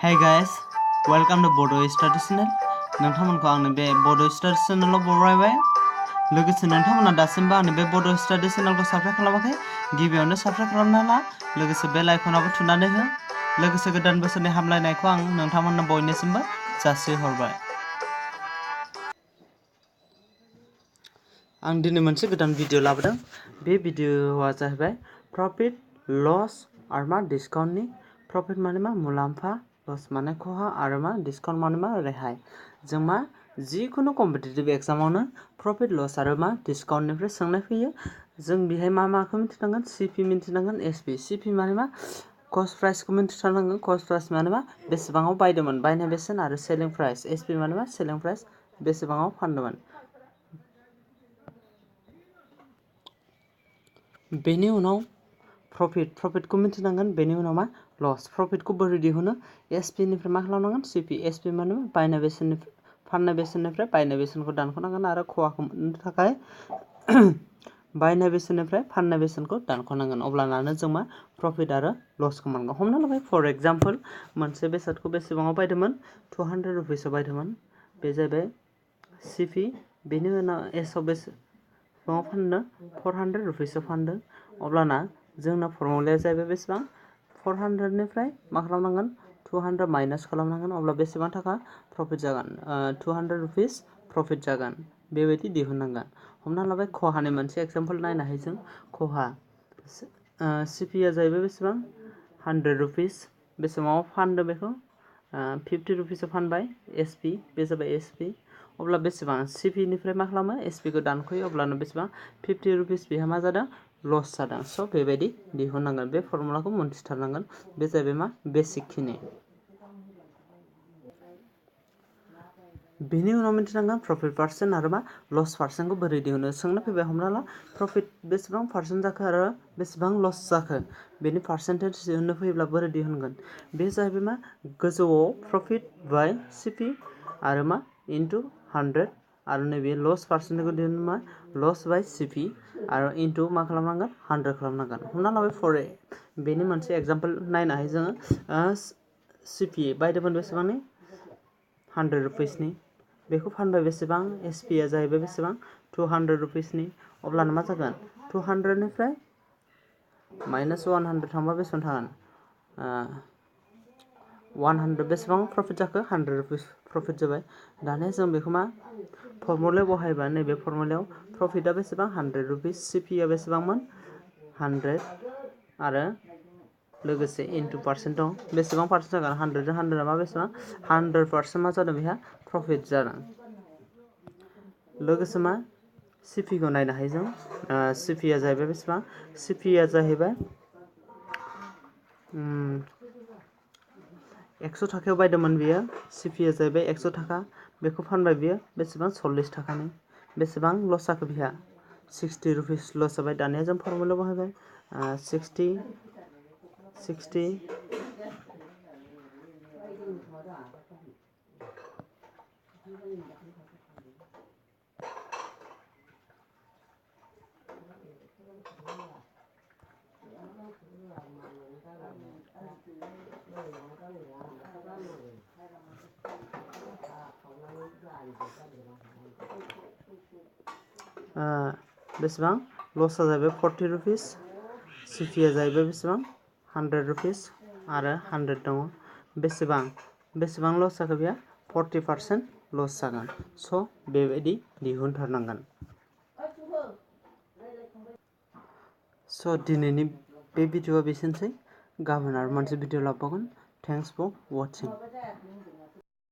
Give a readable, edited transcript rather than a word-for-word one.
Hey guys, welcome to Bodo Study Channel. नोंथांमोनखौ आंनि बे बड' स्टाडि चेनेलाव बरायबाय। लोगोसे नोंथांमोना दासिमबो आंनि बे बड' स्टाडि चेनेलखौ साबस्क्राइब खालामाखै गिबियावनो साबस्क्राइब खालामना ला लोगोसे बेल आइकनाबो थुनानै हो लोगोसे गोदान बोसोरनि हामलायनायखौ आं नोंथांमोननो बयनिसिमबो जासिहरबाय। आं दिनै मोनसे गोदान भिडिअ लाबोदों। बे भिडिअआ जाहैबाय प्रफिट लस आरो मा डिस्काउन्टनि। प्रफिट माने मा मुलाम्फा, लस माने खहा आरो मा डिस्काउन्ट माने मा रेहाय। जों मा जिखुनु कम्पिटिटिभ एग्जामावनो प्रफिट लस आरो मा डिस्काउन्टनिफ्राय सोंनाय फैयो। जों बेहाय माखौ मिथिनांगोन? सिपि मिथिनांगोन, एसपि। सिपि माने मा कस्ट प्राइसखौ मिथिथारनांगोन। कस्ट प्राइस माने मा बेसेबाङाव बायदोंमोन, बायनाय बेसेन आरो सेलिं प्राइस। एसपि माने मा सेलिं प्राइस, बेसेबाङाव फानदोंमोन। बेनि उनाव प्रफिटखौ मिथिनांगोन। बेनि उनाव मा लस, प्रफिटखौ बोरै दिहुनो? एसपिनिफ्राय मा खालामनांगोन? सिपि। एसपि माने मा बायनाय बेसेननिफ्राय फाननाय बेसेननिफ्राय बायनाय बेसेनखौ दानख'नांगोन आरो खहाखौ मोननो थाखाय बायनाय बेसेननिफ्राय फाननाय बेसेनखौ दानख'नांगोन। अब्लानो जों मा प्रफिट आरो लसखौ मोनगोन। हमना लाबाय फर एग्जाम्पल मोनसे बेसादखौ बेसेबाङाव बायदोंमोन? 200 रुपिसआव बायदोंमोन। बे जाहैबाय सिपि। बेनि उनाव एसआव बेसेबाङाव फानदों? 400 रुपिसआव फानदों। अब्लाना जोंना फर्मुलाया जाहैबाय बेसेबां? 400निफ्राय मा खालामनांगोन? 200 माइनास खालामनांगोन। अब्ला बेसेबां थाखा प्रफिट जागोन? 200 रुपिस प्रफिट जागोन। बेबायदि दिहुननांगोन। हमना लाबाय खहानि मोनसे एग्जाम्पल नायनो हायो जों। खहा सिपिआ जाहैबाय बेसेबां? 100 रुपिस। बेसेबाङाव फानदों बेखौ? 50 रुपिसआव फानबाय। एसपि, बे जाबाय एसपि। अब्ला बेसेबां? सिपिनिफ्राय मा खालामो? एसपिखौ दानख'यो। अब्लानो बेसेबां? 50 रुपिस बेहा मा जादों? लस जादों। स' बेबायदि दिहुननांगोन। बे फर्मुलाखौ मोनथिथारनांगोन। बे जाहैबाय मा बेसिक खिनि। बेनि उनाव मिथिनांगोन प्रफिट पार्सेन्ट आरो मा लस पार्सेन्टखौ बोरै दिहुनो। सोंना फैबाय हमना ला प्रफिट बेसेबां पार्सेन्ट जाखो आरो बेसेबां लस जाखो। बेनि पार्सेन्टेज दिहुननो फैयोब्ला बोरै दिहुनगोन? बे जाहैबाय मा गोजौआव प्रफिट बाय सिपि आरो मा इन्टु 100 आरो नैबे लस पार्सेन्टखौ दिहुननो मा लस बाय सिपि आरो इन्टु मा खालामनांगोन? 100 खालामनांगोन। हमना लाबाय बेनि मोनसे एग्जाम्पल नायनो हायो जोङो। सिपि बायदोंमोन बेसेबांनि? 100 रुपिसनि। बेखौ फानबाय बेसेबां? एसपिआ जाहैबाय बेसेबां? 200 रुपिसनि। अब्लानो मा जागोन? 200निफ्राय माइनास 100 थांबा बेसेबां थागोन? 100 बेसेबां प्रफिट जाखो? 100 रुपिस प्रफिट जाबाय। दानिया जों बेखौ मा फर्मुलायाव बहायबा नैबे फर्मुलायाव प्रफिटआ बेसेबां? 100 रुपिस। सिपिआ बेसेबांमोन? 100 आरो लोगोसे इन्टु पार्सेन्ट दं। बेसेबां पार्सेन्ट जागोन? 100 जों 100 मा बेसेबां? 100% मा जादों बेहा? प्रफिट जादों। लोगोसे मा सिपिखौ नायनो हायो जों। सिपिआ जाहैबाय बेसेबां? सिपिआ जाहैबाय 100 थाखायाव बायदोंमोन बियो। सिपिआ जाहैबाय 100 थाखा। बेखौ फानबाय बियो बेसेबां? 40 थाखानि। बेसेबां लस जाखो बिहा? 60 रुपिस लस जाबाय। दानिया जों फर्मुलायाव बाहायबाय 60 बेसेबां लसआ जाहैबाय 40 रुपिस। सिपिआ जाहैबाय बेसेबां? 100 रुपिस आरो 100 दङ। बेसेबां लस जाखो बेहा? 40% लस जागोन। स' बेबायदि दिहुनथारनांगोन। स' दिनैनि बे भिडिअआ बेसेनोसै। गाबोन आरो मोनसे भिडिअ लाबोबावगोन। Thanks for वाचिं।